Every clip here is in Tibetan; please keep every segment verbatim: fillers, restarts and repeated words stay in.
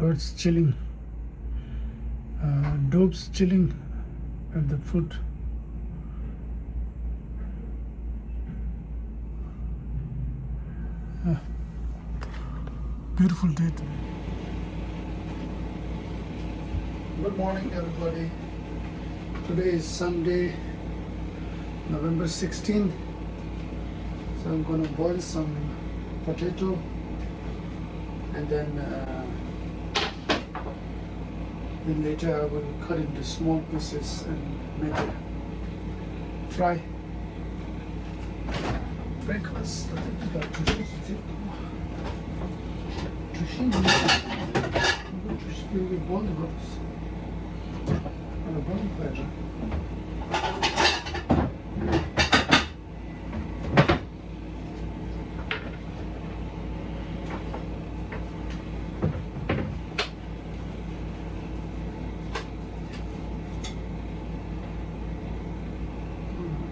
Birds chilling. Uh, doves chilling at the foot. Ah, beautiful day today. Good morning, everybody. Today is Sunday, November sixteenth. So I'm gonna boil some potato and then, uh, then later I will cut into small pieces and make a fry. Breakfast.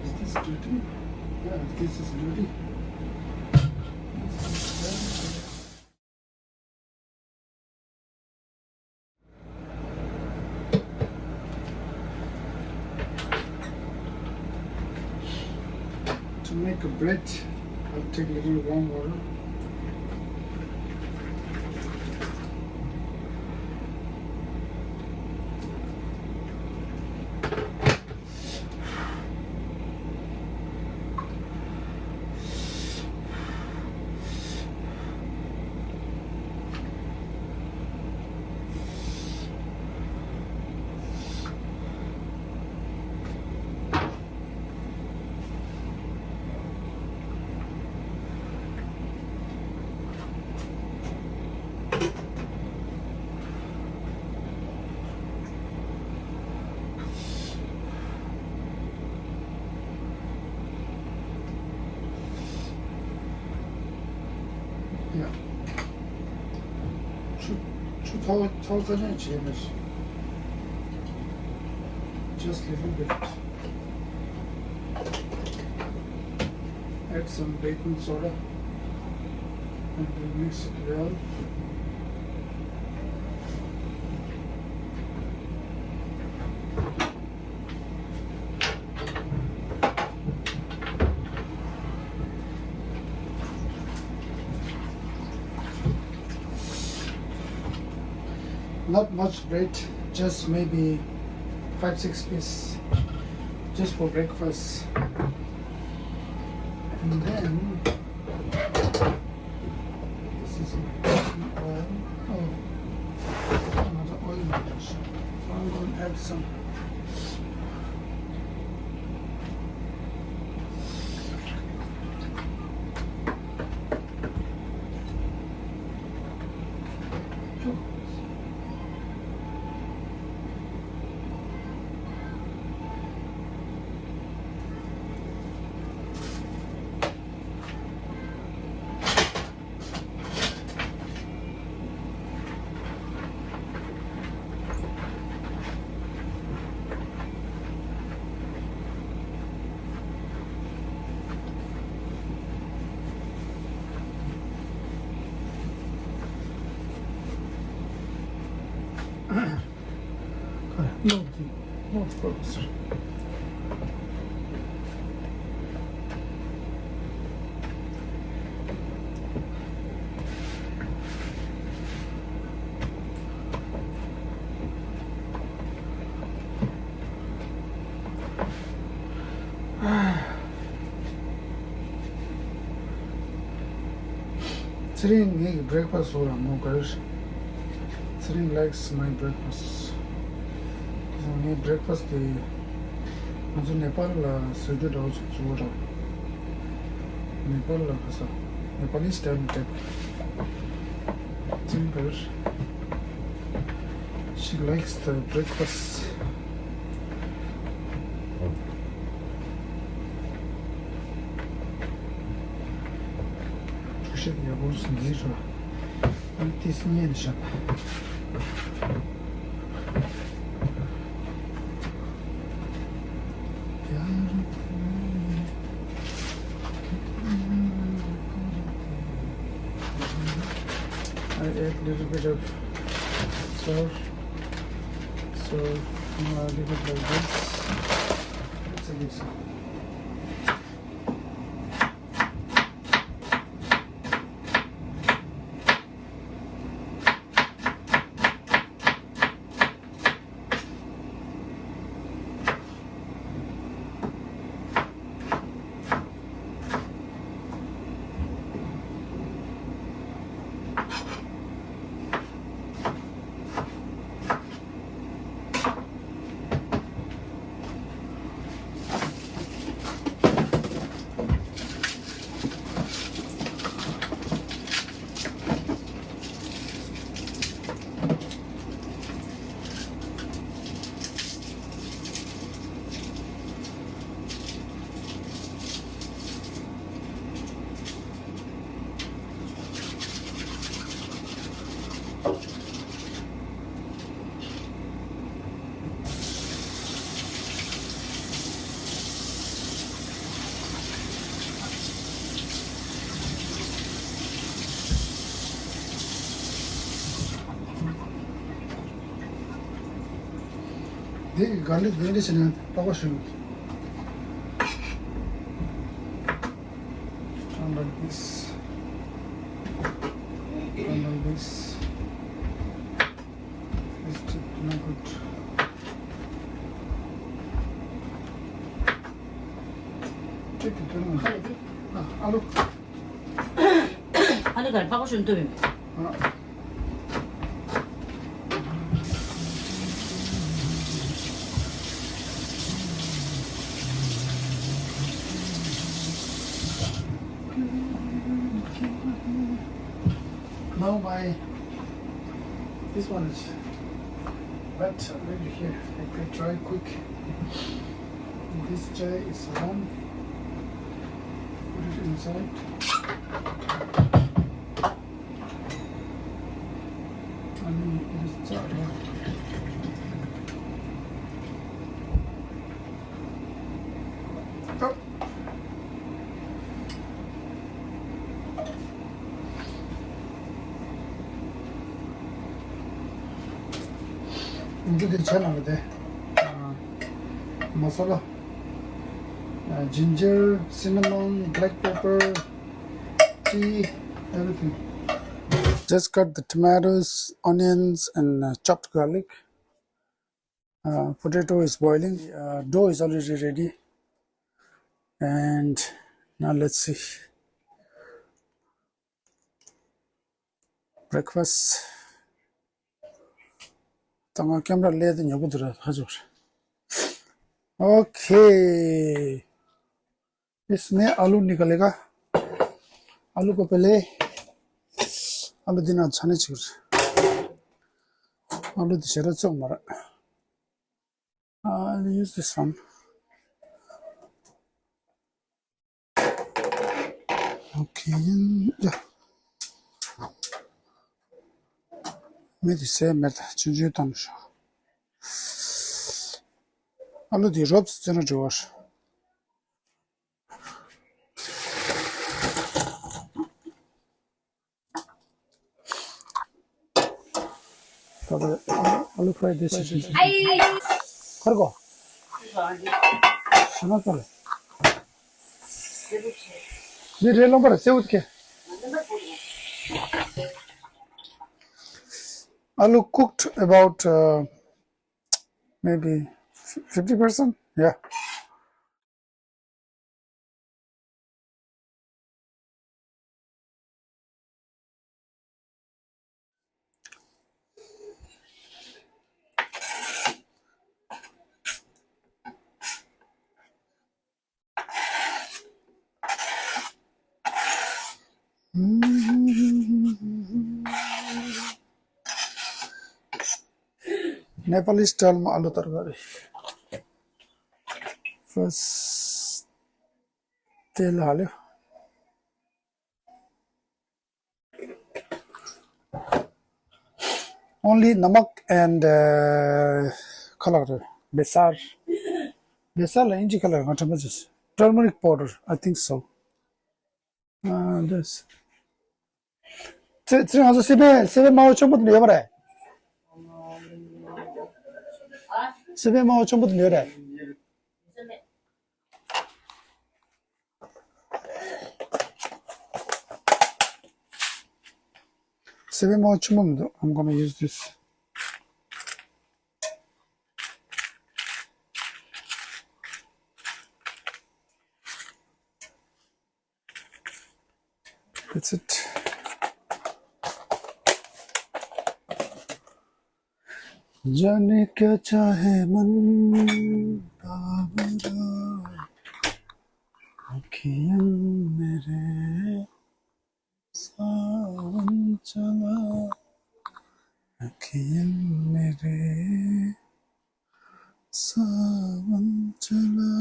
Is this dirty? Yeah, this is dirty. This is dirty. To make a bread, I'll take a little warm water. Yeah. ཆུ་ཆུ་ཚ་བོ་ཚ་བོ་རྩ་ནས་བྱས་མེད། Just little bit. Add some baking soda and then mix it well. Not much bread, just maybe five, six piece, just for breakfast. And then, this is oil. Oh, another oil. So I'm going to add some. No, no, of course. ཚེ་རིང་ངའི་བྷི་རེག་ཕ་སི་བཟོ་ར་མོ་གར། ཚེ་རིང་likes my breakfast. ངའི་བྷི་རེག་ཕ་སི་དེ་ང་ཚོ་ནེ་པཱལ་ལ་ཟ་རྒྱུ་འདྲ་བོ་ཞིག་བཟོ་ར། ནེ་པཱལ་ལ་ག་ས་ནེ་པཱ་ལི་སི་ཊའིལ་ཊེབ། ཚེ་རིང་གར། She likes the breakfast. འགྲོ་ཤེས་ཡག་པོ་འཛིན་རོགས། ཨ་ནི་ཏིས་ཉན་ཞབས། I add little bit of So, so now I'll leave it like this. It's a good sign. འདི་གི་གར་ལིག་འདི་འདྲ་བྱས་ན་པགས་པ་ཞིམ། Turn like this. Turn like this. It's tip not good. Tip it, turn on. ཨ་ཨ་ལུ། ཨ་ནི་གར་པགས་པ་ཞིམ་ཐུབ་ཡིན། ཨ། Now my, this one is wet already here. I can try quick. This chai is warm. Put it inside. I mean, it is chai. Oh. འདི་འདི་བྱས་ན་མི་དེ། ཨ། མ་ས་ལ། ཨ། ginger, cinnamon, black pepper, tea, everything. Just cut the tomatoes, onions, and uh, chopped garlic. Uh, potato is boiling. Uh, dough is already ready. And now let's see. Breakfast. ད་ང་ཀེམ་ར་ལས་དེ་ཉོ་གི་འདུག་ར་ཧ་ཅོ། Okay. इसमें आलू निकलेगा। आलू को पहले आलू दिना छाने चुर। आलू दिशेरा चोक मारा। I'll use this one. Okay, yeah. མེད་དེ་སེ་མེད་ད་ཆུང་ཆུང་བཏང་ཤོག་ཨ་ལུ་དེ་རོབ་ཙམ་བཙོས་ན་འགྲིག་པ། ད་ལྟ་ཨ་ལུ་ཕ་རའི་དེ་ཆི་ཆི་ཆི། ཁར་གོ། ཤ་ན་ཚ་ལེ། འདི་རེ་ལོང་པར་སེ་འུད་ཀེ། ཨ་ལུ་cooked about, uh, maybe fifty percent. Yeah. Nepali style में आलू तरकारी। First तेल हाल्यो। Only नमक and, uh, color, बेसार। बेसार ལ་ཨིན་ཇི་ཁ་ལར་ང་དྲན་པ་བྱས། Turmeric powder, I think so. Uh, this. ཚེ་ཚེ་ང་ཚོ་སི་པན་སི་པན་མའོ་ཆོག་པོ་དེ་ཡོད་པ་རེད། སི་པན་མང་པོ་ཆེན་པོ་དེ་འདྲ་རེད། སི་པན་མང་པོ་ཆེན་པོ་མི་འདུག I'm gonna use this. That's it. जाने क्या चाहे मन बाबरा, अखियां मेरे सावन चला, अखियां मेरे सावन चला।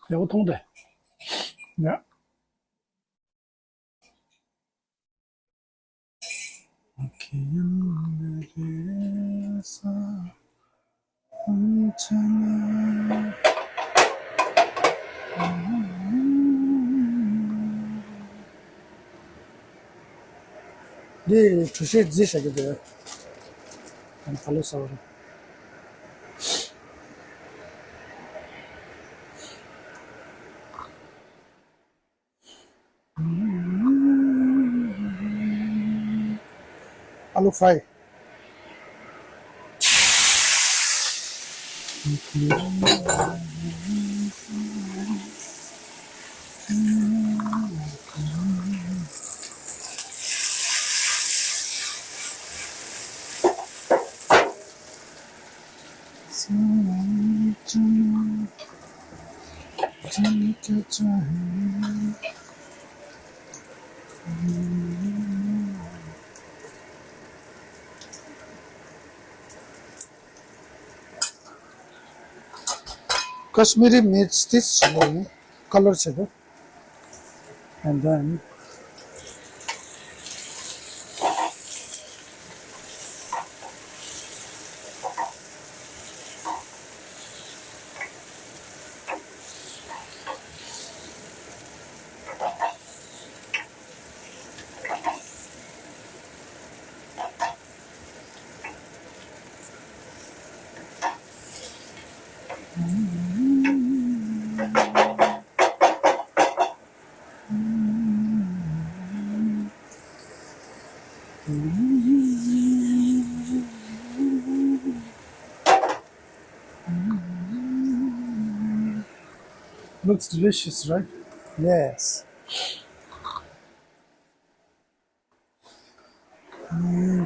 ཡག་པོ་མཐོང་དེ། ཡ། འདི་གྲུ་བཞི་རྫི་བྱ་རྒྱུ་དེ། ཨ་ནི་ཁ་ལོ་ཟ་བ་རེད། Aloo fry. Kashmiri mirch this color chhe. And then Looks delicious, right? Yes. ཨ།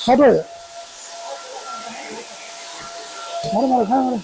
ཁ་དོག་ཡོད། མ་རེད་མ་རེད་ཁ་མ་རེད།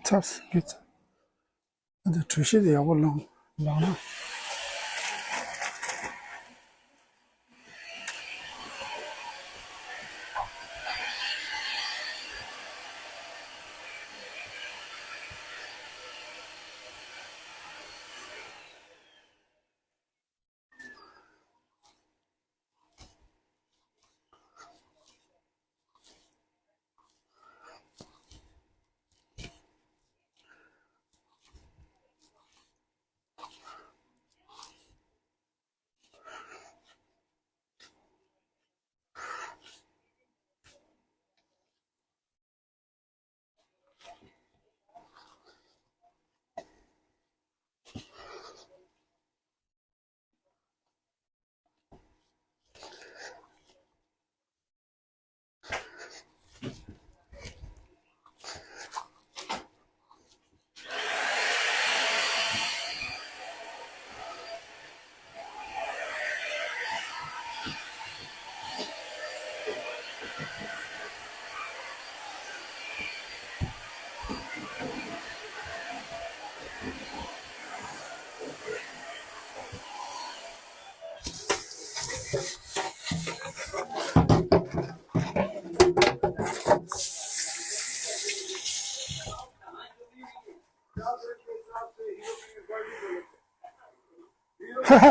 ཚར་སོང་གི་ཚར། ཨ་ད་གྲོས་གཞི་དེ་ཡག་པོ་ལངས་ལངས་ན།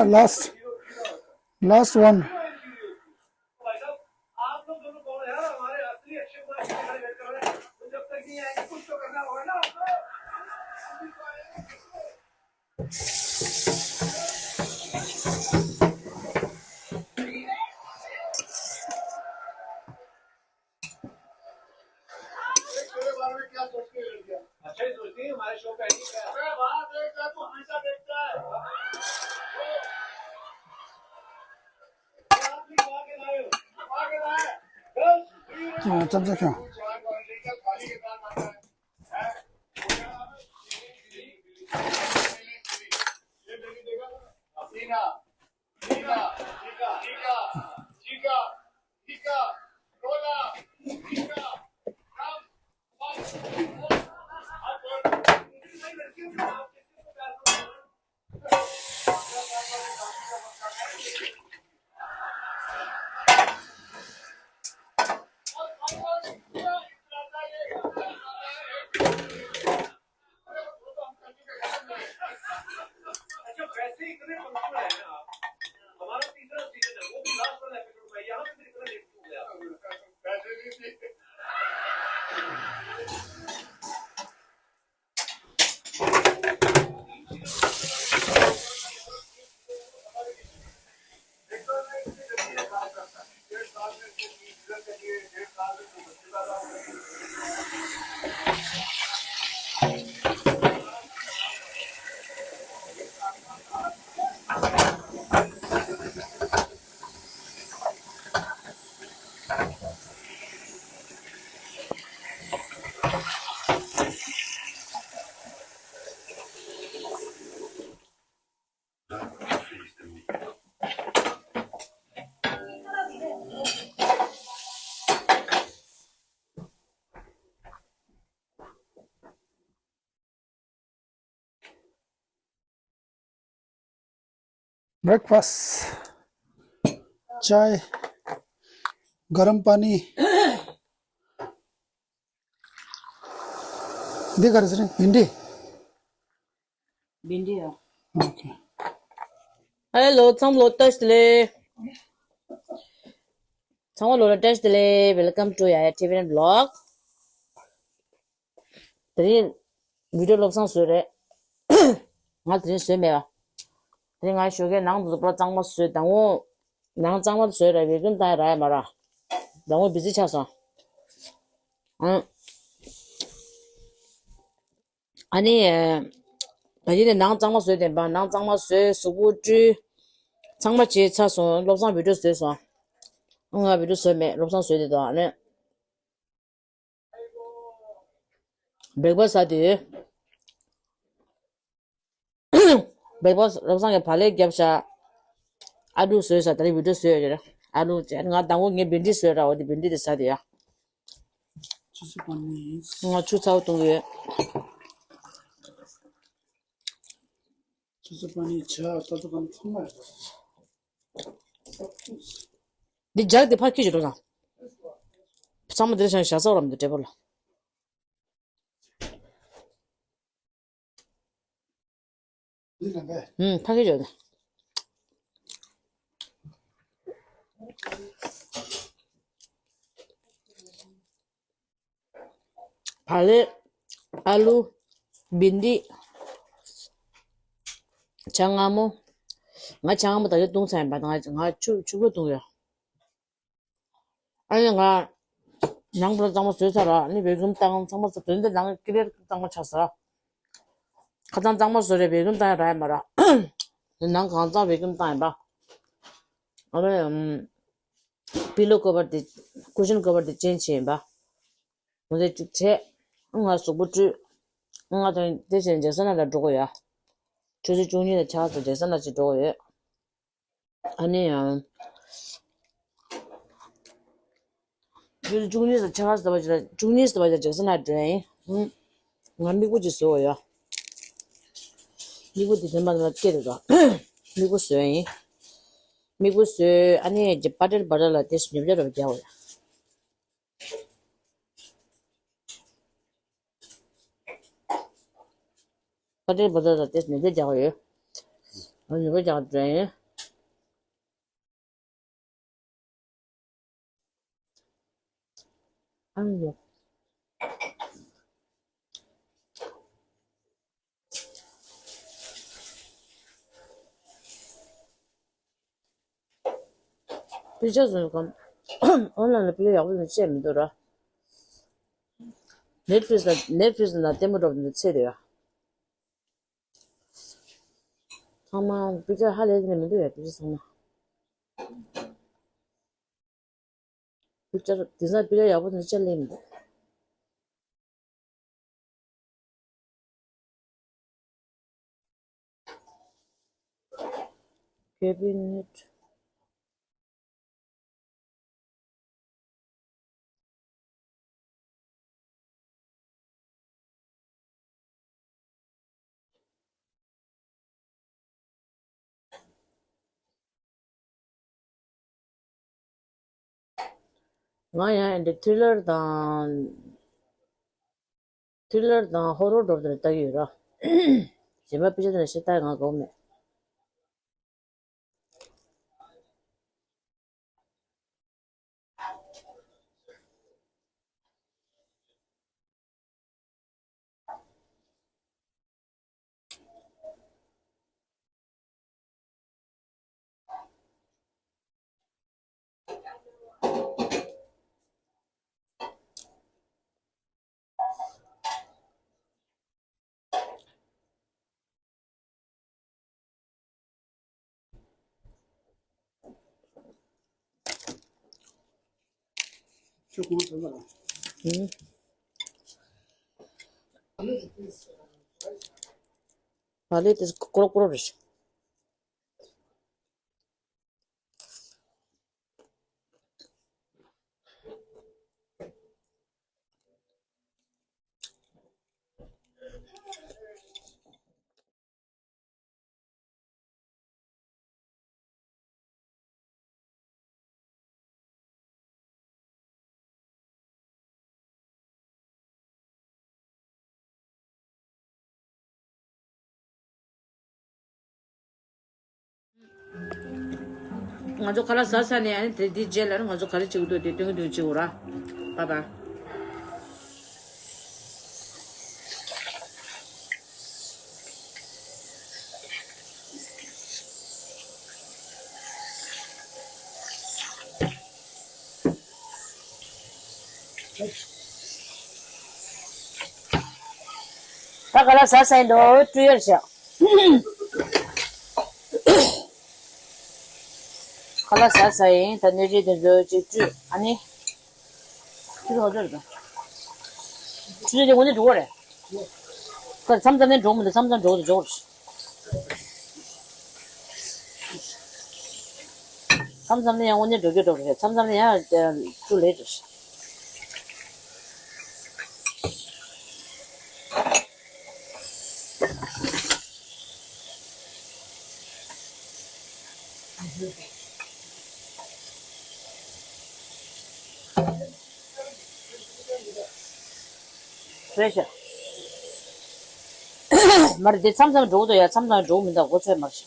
Last, last one. ཨ། ཙམ་ཙམ་ཤོག Breakfast. चाय, गरम पानी। འདི་ག་རེ་ཟེར། ཕིན་ཌི། ཕིན་ཌི་ཡ། ཨོ་ཁེ། ཧེ་ལོ། ཚང་མ་ལོ་བཀྲ་ཤིས་བདེ་ལེགས། ཚང་མ་ལོ་ལ་བཀྲ་ཤིས་བདེ་ལེགས། Welcome to Yaya T V and Vlog. དེ་རིང་བི་ཌིའོ་བློ་བཟང་བཟོས་རེད། ང་དེ་རིང་བཟོས་མེད་པ། དེ་རིང་ང་ཞོགས་ཀས་ནང་དུ་པར་གཙང་མ་བཟོས། དང་པོ་ནང་གཙང་མ་བཟོས་ར་བེ་ཀུམ་བཏང་ཡ་རག་ཡ་མ་རག། དང་པོ་བི་ཟི་ཆགས་སོང་། ཨང་། ཨ་ནི། ད་ཡིན་ནས་ནང་གཙང་མ་བཟོས་བསྡད་པ། ནང་གཙང་མ་བཟོས། གཟུགས་པོ་བཀྲུས། ཚང་མ་བྱས་ཚར་སོང་། བློ་བཟང་བི་ཌིའོ་བཟོས་སོང་། ང་བི་ཌིའོ་བཟོས་མེད། བློ་བཟང་བཟོས་བསྡད་འདུག་ཨ་ནི། བྷེག་ཕ་སི་ཟ་དུས། བྷེག་ཕ་སི་བློ་བཟང་གིས་བག་ལེབ་བརྒྱབ་ཤག་ཨ་ལུ་བཟོས་ཤག་ད་རེས་བི་ཌིའོ་བཟོས་ཡོད་རེད། ཨ་ལུ་བྱས། ང་དང་པོ་ངས་བྷིན་ཌི་བཟོས་ར། འོ་དེ་བྷིན་ཌི་དེ་ཟ་དེ་ཡ། ང་ཆུ་ཚ་བོ་བཏུང་གི་ཡོད། འདི་ཇག་དེ་ཕར་ཁྱེར་ཅིག་འགྲོ་དང་། ཚང་མ་འདིར་བཞག་བཞག་ས་འོར་མི་འདུག་དྲེད་པོ་ལ། ཧུམ། ཕ་གི་ཡོད་ནི། བག་ལེབ། ཨ་ལུ། བྷིན་ཌི། ཇ་མངར་མོ། ང་ཇ་མངར་མོ་ད་ག་བཏུང་ཚར་ཡིན་པ། ང་ང་ཆུ་ཆུ་བོ་བཏུང་ཡོད། ཨ་ནི་ང་ནང་པར་གཙང་མ་བཟོས་ཚར་ར། ཨ་ནི་བེ་ཀུམ་བཏང་། ཚང་མ་ཚར། དོན་དེ་ནང་ཀི་རེར་གཙང་མ་ཆགས་ཚར། ཁ་སང་གཙང་མ་བཟོས་རེད། བེ་ཀུམ་བཏང་ཡ་རག་ཡ་མ་རག། ནང་གང་གཙང་བེ་ཀུམ་བཏང་ཡིན་པ། ཨ་ནི། པི་ལོ་ཀོ་བར་དེ། ཀུ་ཤན་ཀོ་བར་དེ་ཅེན་ཇི་བྱས་ཡིན་པ། འོ་དེ་གཅིག་བྱས། ང་གཟུགས་པོ་བཀྲུས། ང་དོན་དེ་བྱས་ནས་ཇེག་སན་ལ་འགྲོ་གི་ཡོད། ཆུ་ཚོད་བཅུ་གཉིས་དང་ཕྱེད་ཀ་ཙམ་ཇེག་སན་ལ་ཅིག་འགྲོ་གི་ཡོད། ཨ་ནི་ཡང་། ཆུ་ཚོད་བཅུ་གཉིས་དང་ཕྱེད་ཀ་ཙམ་བྱས། བཅུ་གཉིས་ཙམ་བྱས་ཇེག་སན་ལ་འགྲོ་ཡིན། ཧུམ། ང་མིག་དཔེ་ཅིག་བཟོ་དགོས་ཡོད། མིག་དཔེ་དེ་དེ་མ་དེ་མ་སྐྱེས་རེད་དོ། མིག་དཔེ་བཟོས་ཡིན། མིག་དཔེ་བཟོས། ཨ་ནི་ཇེ་པ་ཏེར་བ་ཏར་ལ་དེ་ཉོ་ཆ་རོ་རྒྱག་དགོས་ཡོད། པ་ཏེར་བ་ཏར་ལ་དེ་ཉོ་ཆ་རྒྱག་དགོས་ཡོད། ཨ་ཉོ་ཆ་རྒྱག་འགྲོ་ཡིན། ཨ་ཡོ། པི་ཅར་བཟོ་གམ། ཨོན་ལན་ལ་པི་ཅར་ཡག་པོ་ནི་བཅད་མི་འདུག་ར། ནེཊ་ཕི་ལིག་སི་ལ། ནེཊ་ཕི་ལིག་སི་ལ་ལྟད་མོ་འགྲོ་བ་འདི་ཚད་རེད་ཡ། ཚང་མ་པི་ཅར་ཧ་ལས་ནས་མི་འདུག་ཡ། པི་ཅར་ཚང་མ། པི་ཅར་དེང་སང་པི་ཅར་ཡག་པོ་ནི་བཅད་ལེན་མི་འདུག་ཁེ་བི་ནེཊ། ང་ཡང་འདི་ཐི་རི་ལར་དང་། ཐི་རི་ལར་དང་ཧོ་རོར་འགྲོ་དེ་ལྟ་གི་ཡོད་ར། གཞན་པ་པི་ཅར་དེ་ལ་ཤེས་ལྟ་ང་དགོས་མེད། ཁྱོད་གོང་ཚོད་ལ། ཨུ། ང་ལས་དེ་ཀོ་རོ་ཀོ་རོ་རེད། ང་ཚོ་ཁ་ལག་ཟ་ཚར་ནས་ཨ་ནི་དེ་འདི་རྗེས་ལ་ང་ཚོ་ག་རེ་བྱེད་ཀྱི་འདུག་དེ་སྟོན་གྱི་འདུག་བྱེད་དགོས་ར། པ་པ། ད་ག་ལ་ཟ་ཟ་ཡིན་འདུག་བཀྲུས་ཡོད་ཤག་ག་ལ་ཟ་ཟ་ཡིན་ད་སྣོད་ཆས་དེ་ཚོ་ཅིག་བཀྲུས་ཨ་ནི། བཀྲུས་ཧོ་ཚོད་རེད་ད། བཀྲུས་དེ་ངོ་ནས་འགྲོ་གི་རེད། ད་མཚམས་མཚམས་ནས་འགྲོ་མི་འདུག་མཚམས་མཚམས་འགྲོ་གི་འདུག་འགྲོ་གི་རེད། མཚམས་མཚམས་ནས་ཡང་དངོས་གནས་འགྲོ་རྒྱུ་འགྲོ་གི་རེད། མཚམས་མཚམས་ནས་ཡང་ཀྲུ་ལེ་རེད། རེད་ཤག་མར་འདི་མཚམས་མཚམས་འགྲོ་གི་འདུག་ཡ། མཚམས་མཚམས་འགྲོ་གི་མི་འདུག་གོ་ཚོད་མར་ཤག་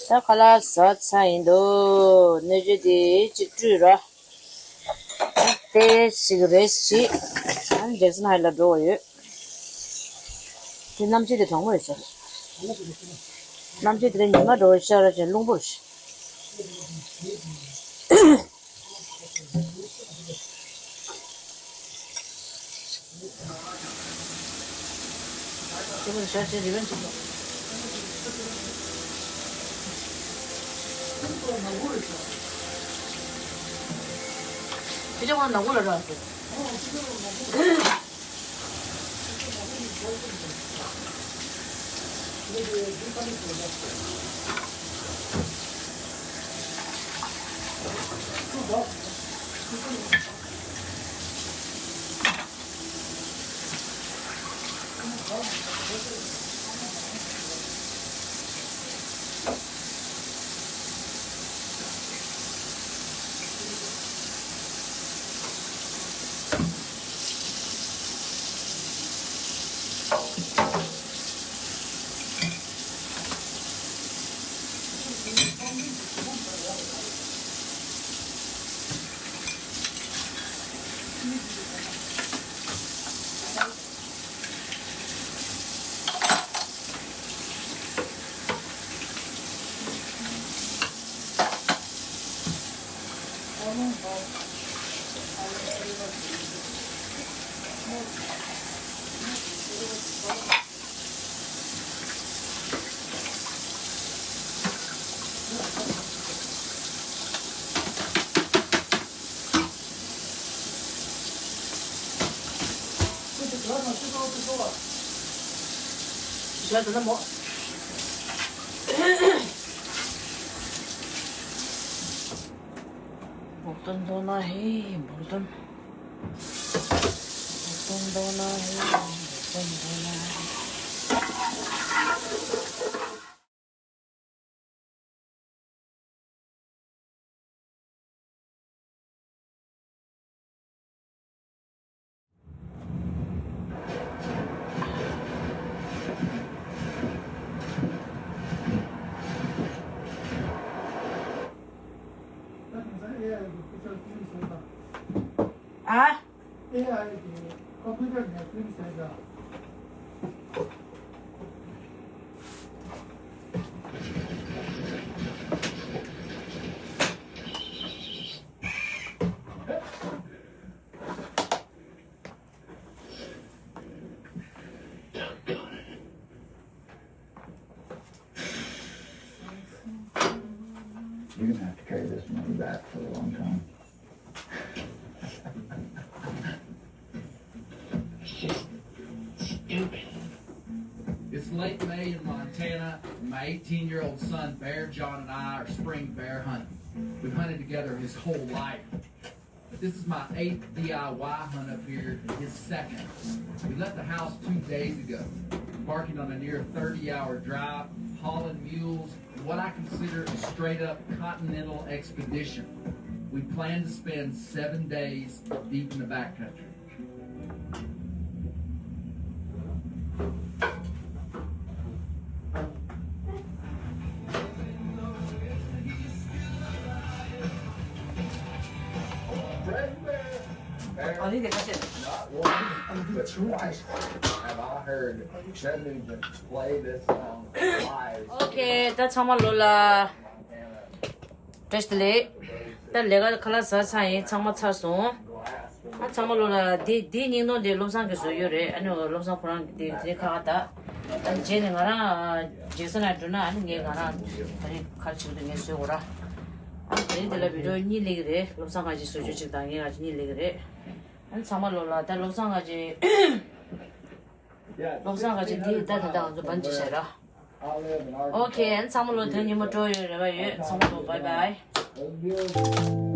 ད་ཁ་ལག་ཟ་ཚར་ཡིན་འདུག་སྣོད་ཆས་དེ་གཅིག་བཀྲུས་ར། དེ་ཞིག་རེ་ཞིག་ཨ་ནི་ཇེག་སན་ཧའི་ལ་འགྲོ་བ་ཡོད། དེ་གནམ་གཤིས་དེ་གྲང་མོ་རེད་ཤག་གནམ་གཤིས་དེ་རིང་ཉི་མ་འགྲོ་བའི་ཤར་ར་ཅན་རླུང་པོ་རེད་ཤག་ཨ། ཨེ་ཨའི་གི་ཀམ་པུ་ཊར་ནས་ཕིལམ་བཟོས་ད། You're gonna have to carry this money back for a long time. It's just stupid. It's late May in Montana, and my eighteen-year-old son Bear John and I are spring bear hunting. We've hunted together his whole life. But this is my eighth D I Y hunt up here and his second. We left the house two days ago, embarking on a near thirty-hour drive, hauling mules, what I consider a straight up continental expedition. We plan to spend seven days deep in the backcountry. ཨ་ནི་དེ་ཁ་ཤས། Not one, but twice have I heard Chattanooga play this song live. Okay, ད་ཚང་མ་ལོ་ལ་བཀྲ་ཤིས་བདེ་ལེགས། ད་ལས་ཀ་ཁ་ལག་ཟ་ཚར་ཡིན། ཚང་མ་ཚར་སོང་། ཨ་ཚང་མ་ལོ་ལ་འདི་འདི་སྙིང་ནོར་འདི་བློ་བཟང་གིས་བཟོས་ཡོད་རེད། ཨ་ནི་བློ་བཟང་ཁོ་རང་གི་འདི་འདི་ཁ་ཁ་ད། ཨ་ནི་རྗེས་ནས་ང་རང་རྗེས་ས་ན་འགྲོ་ན་ཨ་ནི་ངས་ང་རང་ད་རིང་ག་རེ་བྱེད་ཀྱི་འདུག་ངས་བཟོས་གོ་ར། ཨ་ནི་དེ་རིང་འདི་ལ་བི་ཌིའོ་གཉིས་སླེབས་ཀྱི་རེད། བློ་བཟང་ཁ་ཅིག་བཟོ་རྒྱུ་གཅིག་དང་ངས་ཁ་ཅིག་གཉིས་སླེབས་ཀྱི་རེད། ཨ་ནི་ཚང་མ་ལོ་ལ་ད་བློ་བཟང་ཁ་ཅིག་བློ་བཟང་ཁ་ཅིག་འདི་ད་ད་ད་ང་ཚོ་བན་ཅི་བྱས་ར། ཨོ་ཁེ། ཨ་ནི་ཚང་མ་ལོ་དོན་ཉི་མ་སྤྲོ་ཡོད་རེ་བ་ཡོད། ཚང་མ་ལོ་bye bye།